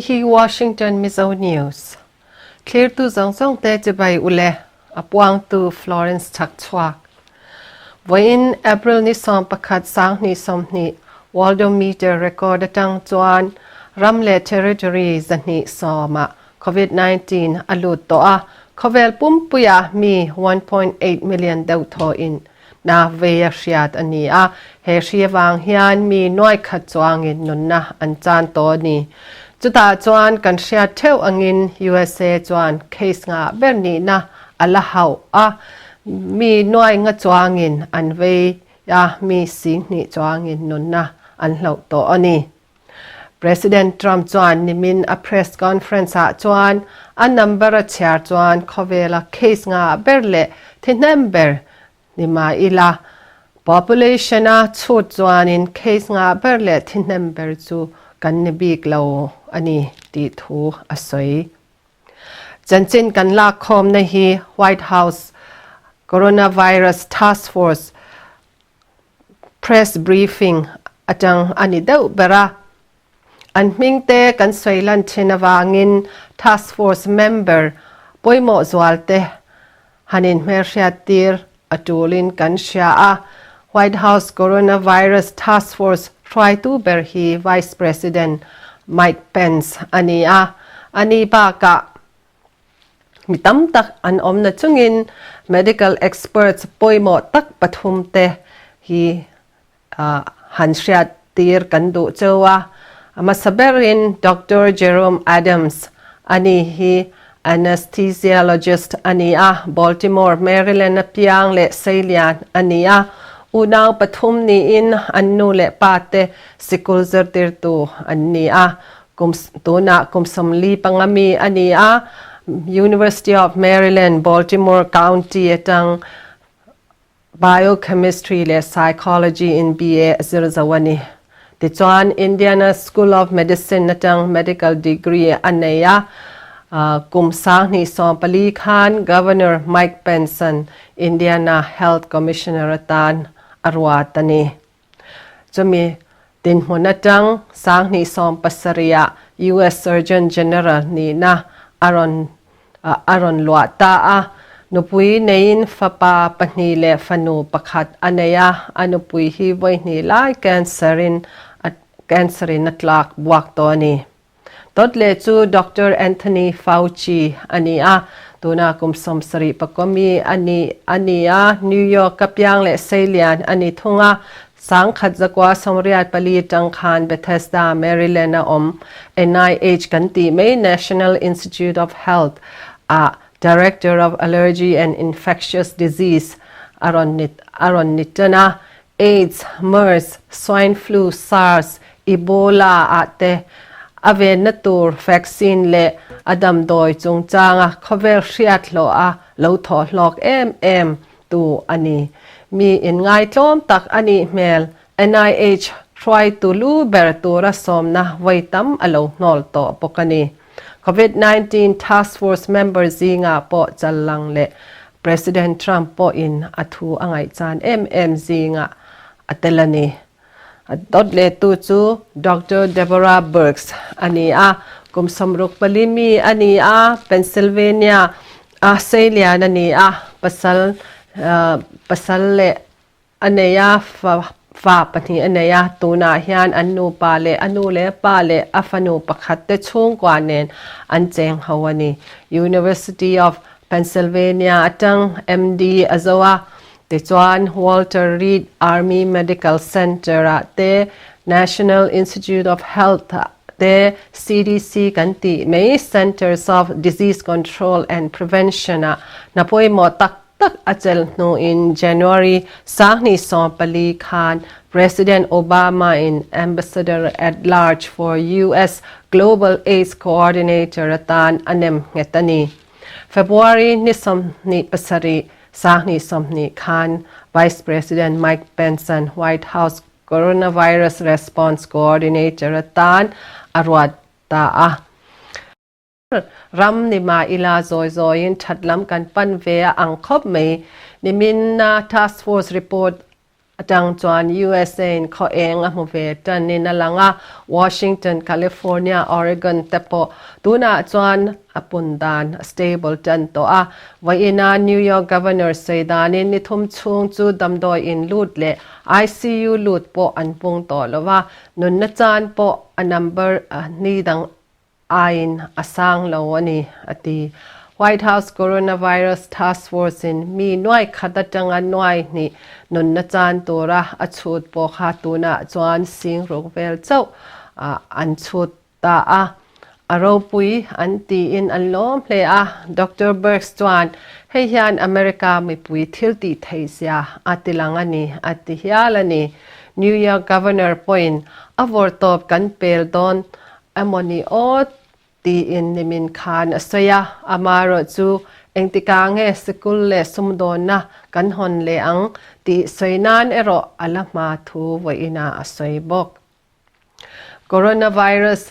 Hei hi Washington Mizo News. Thlirtu zawng zawng te chibai ule, a puangtu Florence Chhakchhuak. Vawiin April ni 11 2020 Worldometer record atang chuan ram leh territory 210 ah Covid-19 a lut tawh a, khawvel pumpuia mi 1.8 million deuh thaw in na vei a hriat a ni a, he hri avang hian mi nuai khat chuangin nunna an chan tawh a ni. Chutah chuan kan hriat theuh angin USA chuan case ngah ber nihna a la hauh a, mi nuai nga chuangin an vei a, mi 2000 chuangin nunna an hloh tawh a ni. President Trump chuan nimin a press conference ah chuan a number a chhiar chuan khawvela case ngah ber leh thihnem ber ni mah ila, population a chhut chuanin case ngah ber leh thihnem ber chu kan ni bik lo a ni tih thu a sawi. Chanchin kan lakkhawmna hi White House Coronavirus Task Force Press briefing atang a ni deuh ber a. An hming te kan sawi lan thin avangin task force member pawimawh zual te han inhmelhriat tir a tulin kan hria a. White House Coronavirus Task Force hruaitu ber hi Vice President Mike Pence a ni a. Ani bakah Mi tam tak an awm na chungin medical experts pawimawh tak pathum te hi han hriat tir kan duh cheu a. A hmasa berin Doctor Jerome Adams a ni hi anesthesiologist a ni a, Baltimore, Maryland a piang leh seilian a ni a. Unau pathum niin an nu leh pa te sikul zirtirtu an ni a. Kum tunah kum 45 mi a ni a, University of Maryland, Baltimore County atang Biochemistry leh Psychology in BA a zir zo a ni. Tichuan Indiana School of Medicine atang medical degree a nei a, kum 2014 khan Governor Mike Pence-a'n Indiana Health Commissioner atan a ruat a ni. Chumi dinhmun atang 2017 ah US Surgeon General nihna a rawn a rawn luah ta a. Nupui neiin fapa pahnih leh fanu pakhat a nei a, a nupui hi vawi hnih lai cancer in cancer in a tlak buak tawh a ni. Dawt leh chu Doctor Anthony Fauci a ni a, tuna kum 74 mi a ni a ni a, New York a piang leh seilian a ni thung a, 1984 tang khan Bethesda, Maryland a awm NIH kan tih mai National Institute of Health ah Director of Allergy and Infectious Disease a rawn ni a rawn ni tan a, AIDS, MERS, Swine Flu, SARS, Ebola ah te a venna tur vaccine leh a damdawi chungchanga khawvel hriat hlawh a lo thawh hlawk em em tu a ni. Mi inngaitlawm tak a nih hmel. NIH hruaitu lu ber tura sawmna vawi tam a lo hnawl tawh bawk a ni. Covid-19 Task Force member zingah pawh challang leh President Trump pawhin a thu a ngaihchan em em zingah a tel a ni. A dawt lehtu chu Doctor Deborah Birx a ni a, kum 64 mi a ni a, Pennsylvania a seilian a ni a, pasal pasal leh a nei a, fa pahnih a nei a, tunah hian an nupa leh a nu leh a pa leh a fanu pakhat te chhungkua nen an cheng ho a ni. University of Pennsylvania atang MD a zo a, tichuan Walter Reed Army Medical Center ah te, National Institute of Health ah te, CDC kan tih mai Centers of Disease Control and Prevention ah hna pawimawh tak tak a chelh hnuin January 2014 khan President Obama in Ambassador at Large for US Global AIDS Coordinator atan a nem nghet a ni. February ni 27 2020 khan Vice President Mike Pence-a'n White House Coronavirus Response Coordinator atan a ruat ta a. Ram ni mah ila zawi zawiin that lam kan pan ve a ang khawp mai. Nimin-a Task Force report Atang chuan USA in khaw eng a hmu ve tan in a lang a, Washington, California, Oregon te pawh tunah chuan a pun dan a stable tan tawh a. Vawiina New York Governor sawi danin ni thum chhung chu damdawi in lut leh ICU lut pawh an pung tawh lo a, nunna chan pawh a number ni dang aiin a sang lo a ni, a ti. White House Coronavirus Task Force-in mi nuai khat atanga nuai hnih nunna chan tura a chhut pawh kha tunah chuan sing ruk vel chauh an chhut ta a, a ropui an tiin an lawm hle a. Doctor Birx chuan, Hei hian America mipui thil tih theih zia a ti lang a ni, a ti hial a ni. New York Governor pawhin a vawrtawp kan pel dawn Emawni aw tiin nimin khan a sawi a, amaherawh chu engtikah nge sikul leh sumdawnna kan hawn leh ang tih sawi nan erawh a la hma thu vawiinah a sawi bawk. Coronavirus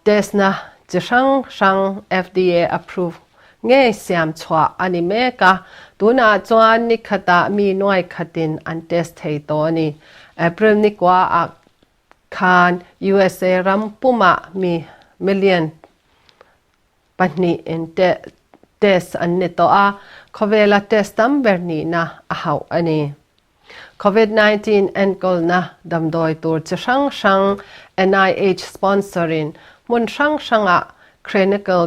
test na chi hrang hrang FDA approve ngei siam chhuah a ni mek a, tunah chuan nikhatah mi nuai khatin an test thei tawh a ni. April nikua ah khan usa ram pumah mi million 2 in test an ni tawh a, khawvela test tam ber nihna a hauh a ni. Covid-19 enkawlna damdawi tur chi hrang hrang NIH sponsor in hmun hrang hrangah clinical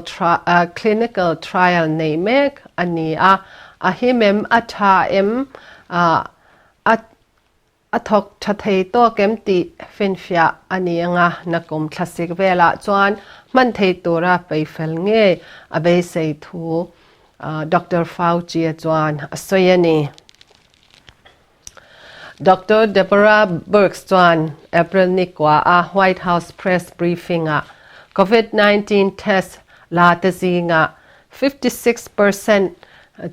clinical trial nei mek a ni a, a him em a tha em a A thawk tha thei tawk em tih finfiah a ni anga nakum thlasik velah chuan hman thei tura peifel ngei a beisei thu Doctor Fauci-a chuan a sawi a ni. Doctor Deborah Birx chuan April ni kua a White House press briefing-ah Covid-19 test la te zingah 56%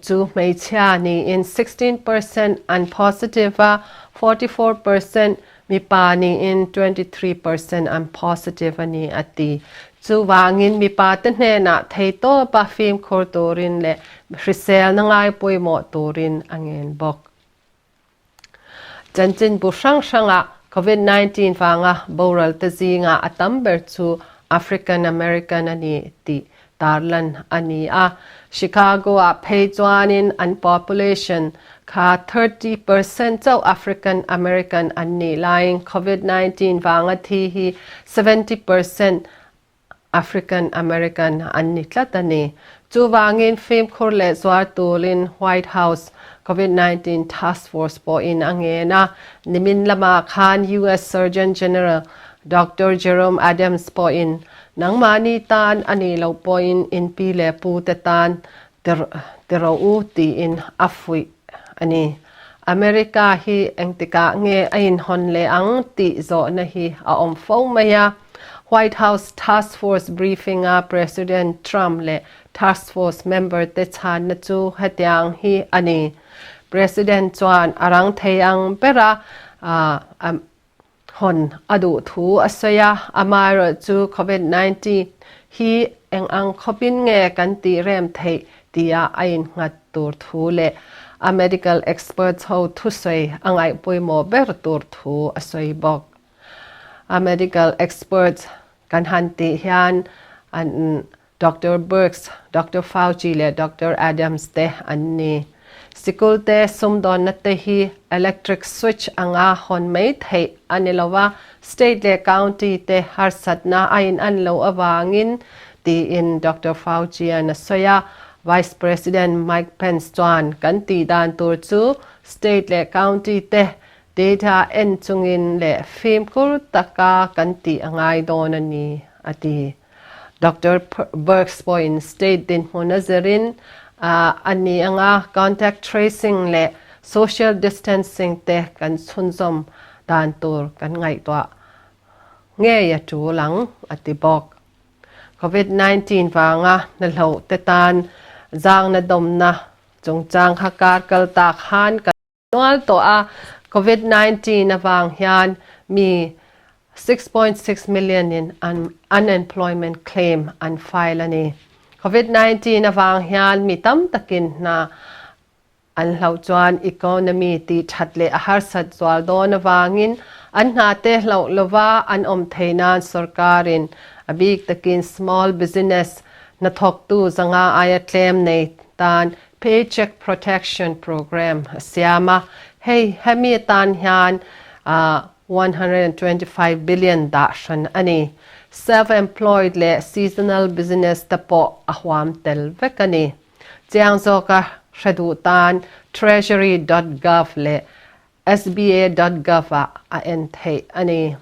chu hmeichhia niin 16% an positive a, 44% mipa niin 23% an positive a ni a ti. Chuvangin mipa te hnenah theitawpa fimkhur turin leh hriselna ngai pawimawh turin a ngen bawk. Chanchinbu hrang hrangah Covid-19 vanga boral te zingah a tam ber chu African American a ni tih tarlan a ni a. Chicago-ah phei chuanin an population kha 30% chauh African American an nih laiin Covid-19 vanga thi hi 70% African American an ni tlat a ni. Chuvangin fimkhur leh zuar turin White House Covid 19 Task Force pawhin a ngen a. Nimin lamah khan US Surgeon General Doctor Jerome Adams pawhin nangmahni tan a nih loh pawhin in pi leh pu te tan ti rawh u tiin a fuih a ni. America hi engtikah nge a inhawn leh ang tih zawhna hi a awm fo mai a. White House Task Force briefing-a President Trump leh Task Force member te chhanna chu hetiang hi a ni. President chuan a rang thei ang bera hawn a duh thu a sawi a, amaherawhchu Covid-19 hi eng ang khawpin nge kan tih rem theih tia a innghat tur thu leh a medical experts ho thusawi a ngaih pawimawh ber tur thu a sawi bawk. A medical experts kan han tih hian an Doctor Birx, Doctor Fauci leh Doctor Adams te an ni. Sikul te sumdawnna te hi electric switch anga hawn mai theih a ni lo a, state leh county te harsatna a in-an loh avangin, tiin Doctor Fauci-a'n a sawi a. Vice President Mike Pence chuan kan tih dan tur chu state leh county te data en chungin leh fimkhur taka kan tih a ngai dawn a ni, a ti. Doctor Birx pawhin state dinhmun a zirin a ni anga contact tracing leh social distancing te kan chhunzawm dan tur kan ngaihtuah ngei a tul ang, a ti bawk. Covid 19 vanga hnahlawh te tan zangna dawmna chungchang kha kar kal tak khan kan Nual tawh a, Covid 19 avang hian mi 6.6 million in unemployment claim an file a ni. Covid 19 avang hian mi tam takin hna An hlauh chuan economy tih that leh a harsat zual dawn avangin an hna te hlauh lova an awm theih nan sorkarin a bik takin small business hnathawktu zanga aia tlem nei tan Paycheck Protection Program a siam a, hei hemi atan hian 125 billion dah hran a ni. Self-employed leh seasonal business te pawh a huam tel vek a ni. Chiang zawka hre duh tan Treasury dot gov leh SBA dot gov ah a en theih a ni.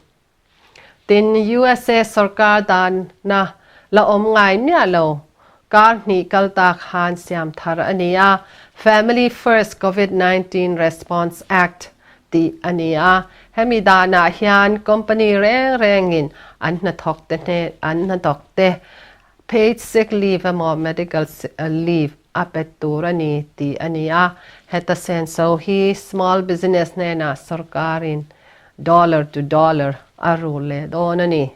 Tin, USA sorkar danna la awm ngai miah lo, kar hnih kal ta khan siam thar a ni a, Family First Covid 19 Response Act tih a ni a. Hemi danah hian company reng rengin an hnathawk te hnen an hnathawk te paid sick leave emaw medical leave a pet tur a ni tih a ni a. Heta senso hi small business hnenah sorkarin Dollar to dollar a rul leh dawn a ni.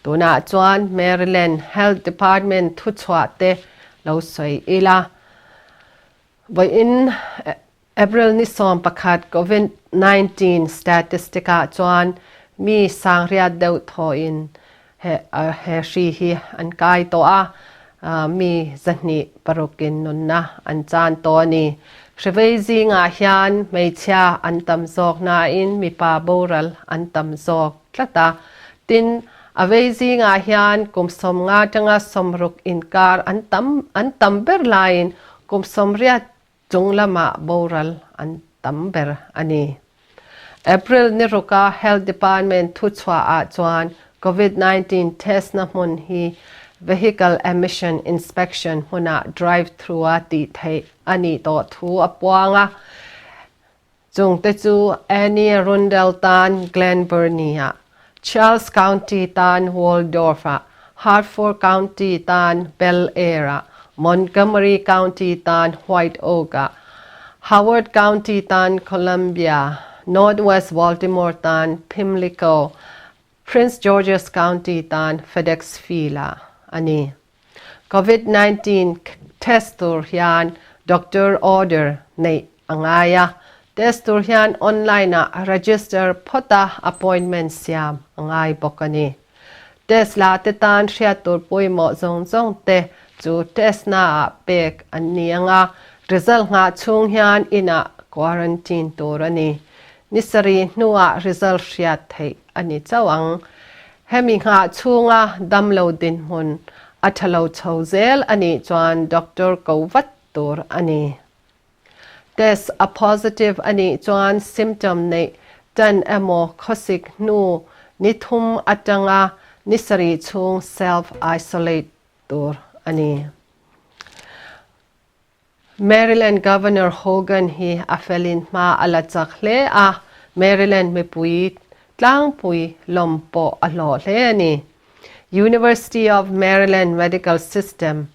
Tunah chuan Maryland Health Department thuchhuah te lo sawi ila. Vawiin April ni 11 Covid 19 statistic ah chuan mi sangriat deuh thawhin he he hri hi an kai tawh a, mi 206 in nunna an chan tawh a ni. Hrivei zingah hian hmeichhia an tam zawk nain mipa boral an tam zawk tlat a. Tin, a vei zingah hian kum 50 atanga 60 inkar an tam an tam ber laiin kum 80 chung lamah boral an tam ber a ni. April ni ruka Health Department thuchhuah ah chuan Covid 19 test na hmun hi Vehicle Emission Inspection hmunah drive through a tih theih a nih tawh thu a puang a. Chungte chu Anne Arundel tan Glen Burnie ah, Charles County tan Waldorf ah, Harford County tan Bel Air ah, Montgomery County tan White Oak ah, Howard County tan Columbia, Northwest Baltimore tan Pimlico, Prince George's County tan FedEx Field ah a ni. Covid-19 test tur hian doctor order neih a ngai a, test tur hian online ah register phawt a appointment siam a ngai bawk a ni. Test la te tan hriat tur pawimawh zawng zawng te chu test na ah pek an ni ang a, result nghah chhung hian inah quarantine tur a ni. Ni sarih hnuah result hriat theih a ni chauh ang. Hemi nghah chhunga damlo dinhmun a tha lo chho zel a nih chuan doctor ko vat tur a ni. Test a positive a nih chuan symptom neih tan emaw khawsik hnu ni thum atanga ni sarih chhung self isolate tur a ni. Maryland Governor Hogan hi a felin hma a la chak hle a, Maryland mipui tlangpui lawm pawh a hlawh hle a ni. University of Maryland Medical System,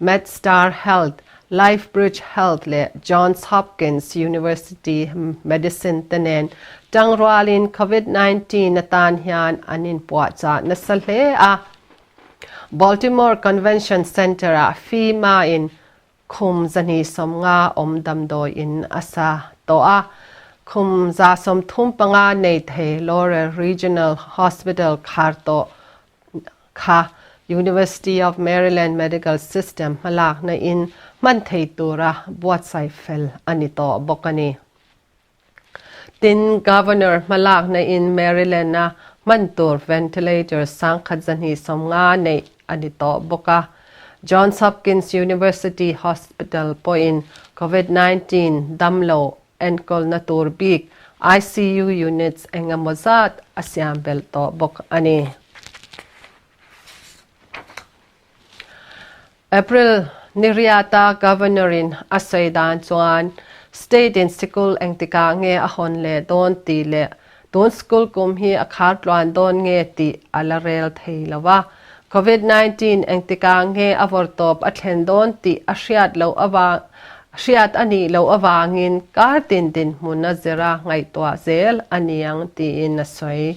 MedStar Health, LifeBridge Health leh Johns Hopkins University Medicine te nen tangrualin Covid 19 atan hian an inpuahchah nasa hle a. Baltimore Convention Center-ah FEMA-in khum 250 awm damdawi in a sa tawh a. Khum 135 nei thei Laurel Regional Hospital khar tawh kha University of Maryland Medical System hmalakna in hman thei tura buatsaih fel a ni tawh bawk a ni. Tin, Governor hmalakna in Maryland-a hman tur ventilator 1250 neih a ni tawh bawk a. Johns Hopkins University Hospital pawhin Covid 19 damlo enkawlna tur bik ICU units eng emaw zat a siam belh tawh bawk a ni. April ni riata Governor-in a sawi dan chuan State-in sikul engtikah nge a hawn leh dawn tih leh tun school kum hi a khar tluan dawn nge tih a la rel thei lo a. Covid 19 engtikah nge a vawrtawp a thlen dawn tih a hriat loh avang hriat a nih loh avangin kar tin dinhmun a zira ngaihtuah zel a niang tiin a sawi.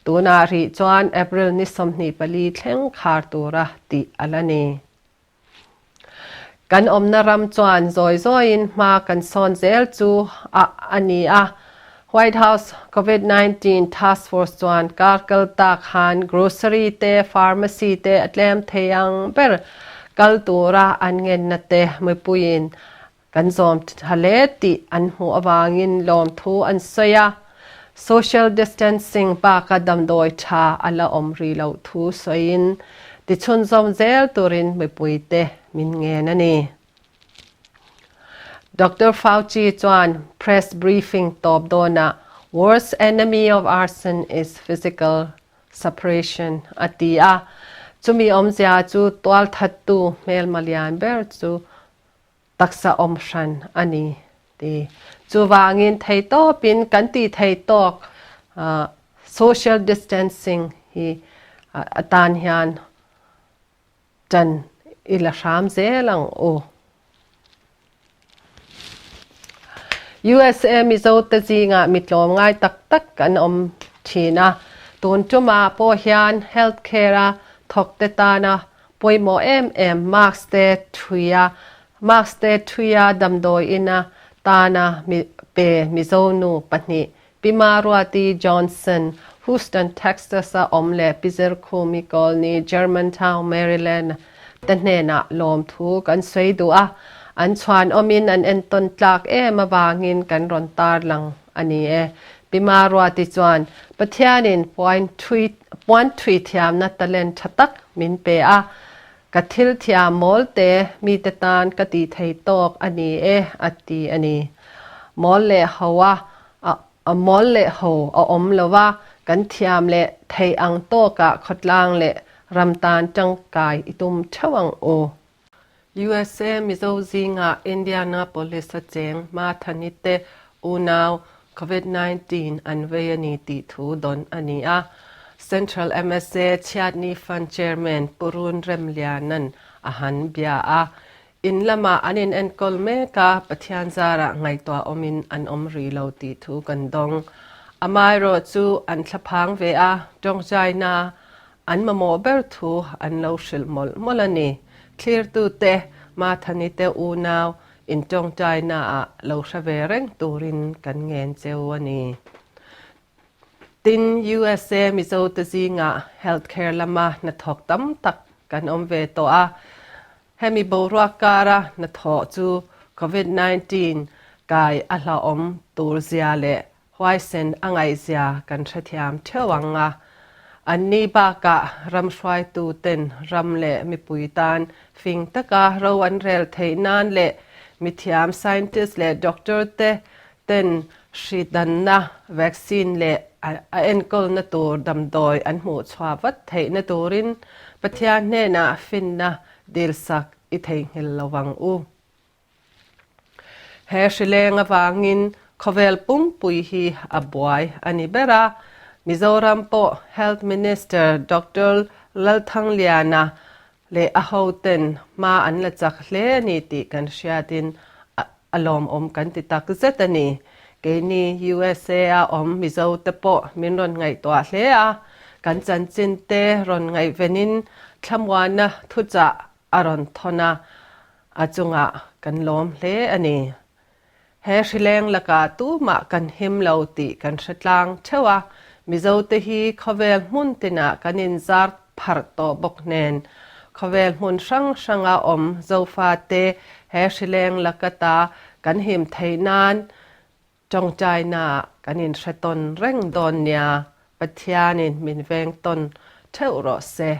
Tunah rih chuan April ni 24 thleng khar tura tih a la ni. Kan awmna ram chuan zawi zawiin hma kan sawn zel chu a a ni a. White House Covid 19 Task Force chuan kar kal ta khan grocery te, pharmacy te a tlem thei ang ber kal tura an ngenna te mipuiin kan zawm tha hle tih an hmuh avangin lawmthu an sawi a. Social distancing baka damdawi tha a la awm rih loh thu sawiin tichhunzawm zel turin mipuite min ngen a ni. Doctor Fauci chuan press briefing tawp dawnah Worst enemy of arson is physical separation a ti a, chumi awmzia chu tualthattu hmelma lian ber chu taksa awm hran a ni ti. Chuvangin theitawpin kan tih thei tawk social distancing hi atan hian tan i la hram zel ang u. USA Mizo te zingah mi tlawmngai tak tak an awm thin a, tun tumah pawh hian health care a thawk te tana Pawimawh em em mask te thuia mask te thuia damdawi ina tana mi pe Mizo nu pahnih Pi Maruati Johnson, Houston, Texas a awm leh Pi Zirkhumi Colney, Germantown, Maryland te hnenah lawmthu kan sawi duh a, an chhuanawmin an entawn tlak em avangin kan rawn tarlang a ni e. Pi Maruati chuan Pathianin puan thui Puan thui thiamna talent tha tak min pe a, ka thil thiam mawl te mite tan ka tih thei tawk a ni e, a ti a ni. Mawl leh ho a, a mawl leh ho a awm lo a, kan thiam leh theih ang tawkah khawtlang leh ram tan tangkai i tum theuh ang u. USA Mizo zingah Indianapolis a cheng Mathani te unau Covid 19 an vei a ni tih thu dawn a ni a. Central MSA Chhiatni Fund Chairman Pu Run Remliana'n a han bia a. In lamah an inenkawl mek a, Pathian zarah ngaihtuah awmin an awm rih lo tih thu kan dawng. Amaherawh chu an thlaphang ve a, tawngtaina An mamawh ber thu an lo hrilh mawlh mawlh a ni. Thlirtute, Mathani te unau intawngtainaah lo hre ve reng turin kan ngen cheu a ni. Tin, USA Mizote zingah healthcare lama hnathawk tam tak kan awm ve tawh a. Hemi boruak kara hnathawh chu Covid 19 kai a hlauhawm tur zia leh Huaisen a ngaihzia kan hrethiam theuh ang a, anni bakah ram hruaitu ten ram leh mipui tan fing taka ro an rel theih nan leh mithiam scientist leh doctor te ten hri danna vaccine leh a enkawlna tur damdawi an hmuhchhuah vat theihna turin Pathian hnenah finna dilsak i theihnghilh lo ang u. He hrileng avangin khawvel pumpui hi a buai a ni ber a, Mizoram pawh Health Minister Doctor Lalthangliana leh a hoten hma an la chak hle a ni tih kan hriatin a lawmawm kan ti tak zet a ni. Keini USA a awm Mizo te pawh min rawn ngaihtuah hle a, kan chanchin te rawn ngaihvenin thlamuanna thuchah a rawn thawn a, a chungah kan lawm hle a ni. He hrileng lakah tumah kan him lo tih kan hre tlang theuh a, Mizote hi khawvel hmun tinah kan inzar pharh tawh bawk nen, khawvel hmun hrang hranga awm Zofate he hrileng laka ta kan him theih nan tawngtainaah kan inhre tawn reng dawn nia, Pathianin min veng tawn theuh rawh se.